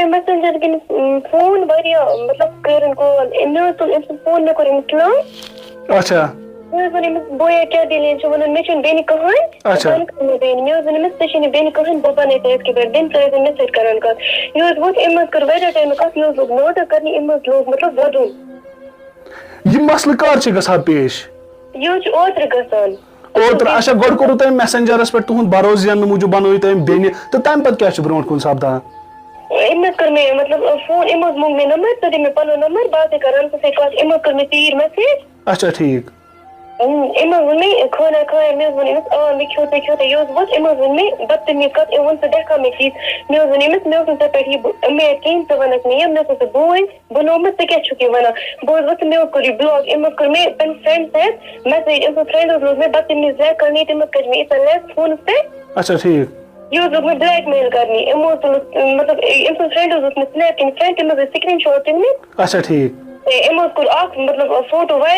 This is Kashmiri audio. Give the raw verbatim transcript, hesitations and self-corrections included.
میسنجر کِنۍ فون واریاہ، مطلب، کٔرٕن کال۔ مےٚ حظ تُل أمۍ سُنٛد فون، مےٚ کوٚر أمِس کٲم۔ اچھا۔ مےٚ حظ ووٚن أمِس، بویا، کیٛاہ دٔلیٖل چھِ؟ ووٚنُن، مےٚ چھُنہٕ بیٚنہِ کٕہٕنۍ۔ اچھا۔ بہٕ بَنہٕ کانٛہہ بیٚنہِ۔ مےٚ حظ ووٚن أمِس، ژےٚ چھے نہٕ بیٚنہِ کٕہٕنۍ، بہٕ بَنَے ژےٚ أزکہِ پٮ۪ٹھ بیٚنہِ، ژٕ ٲسۍ زِ مےٚ سۭتۍ کَران کَتھ۔ یہِ حظ ووٚتھ، أمۍ حظ کٔر واریاہ ٹایمہٕ کَتھ، مےٚ حظ لوٚگ نوٹَس کَرنہِ، أمۍ حظ لوٚگ، مطلب، وَدُن۔ یہِ مسلہٕ کر چھِ گژھان پیش؟ یہِ حظ چھُ اوترٕ گژھان۔ اوترٕ، اچھا، گۄڈٕ کوٚروٕ تۄہہِ میسنجرس پٮ۪ٹھ تُہُنٛد بھروسہٕ زیننہٕ موٗجوٗب بنوو یہِ تۄہہِ أمۍ بیٚنہِ، تہٕ تَمہِ پتہٕ کیٛاہ چھُ برٛونٛٹھ کُن سپدان؟ أمۍ حظ کٔر مےٚ، مطلب، فون، أمۍ حظ موٚنگ مےٚ نمبر، ژٕ دِ مےٚ پنُن نمبر، بہٕ حظ ہٮ۪کہٕ آرام سان ژےٚ سۭتۍ کتھ۔ أمۍ حظ کٔر مےٚ ژیٖرۍ میسیج۔ اچھا، ٹھیٖک۔ أمۍ حظ ووٚن مےٚ، خانہ خانہ، مےٚ حظ ووٚن أمِس، آ، مےٚ کھیوٚو تۄہہِ، کھیوٚو تۄہہِ۔ یہِ حظ ووٚتھ، أمۍ حظ ووٚن مےٚ بدتمیٖز کتھ، أمۍ ووٚن، ژٕ دِکھا مےٚ چیٖز؟ مےٚ حظ ووٚن أمِس، مےٚ اوس نہٕ ژےٚ پٮ۪ٹھ یہِ اُمید کِہیٖنۍ، ژٕ وَنکھ مےٚ یہِ، مےٚ اوس نہٕ ژٕ بوے۔ بہٕ نومُت، ژٕ کیٛاہ چھُکھ یہِ وَنان؟ بہٕ حظ وۄتھٕ، مےٚ حظ کوٚر یہِ بلاک۔ أمۍ حظ کوٚر مےٚ پنٛنِس فرٛٮ۪نٛڈَس سۭتۍ مسیج۔ أمۍ سٕنٛز فرٛٮ۪نٛڈ حظ لوٚگ مےٚ بدتمیٖزی کرنہِ، تٔمۍ حظ کٔر مےٚ ییٖژاہ less فونَس پٮ۪ٹھ۔ اچھا، ٹھیٖک۔ یہِ حظ لوٚگ مےٚ blackmail کرنہِ۔ أمۍ اوس تُلمُت، مطلب، أمۍ سٕنٛز فرٛٮ۪نٛڈ حظ اوس مےٚ Snap کِنۍ فرٛٮ۪نٛڈ، تٔمۍ حظ ٲسۍ screenshot تُلمٕتۍ۔ اچھا، ٹھیٖک۔ تہٕ أمۍ حظ کوٚر اکھ، مطلب، فوٹو viral۔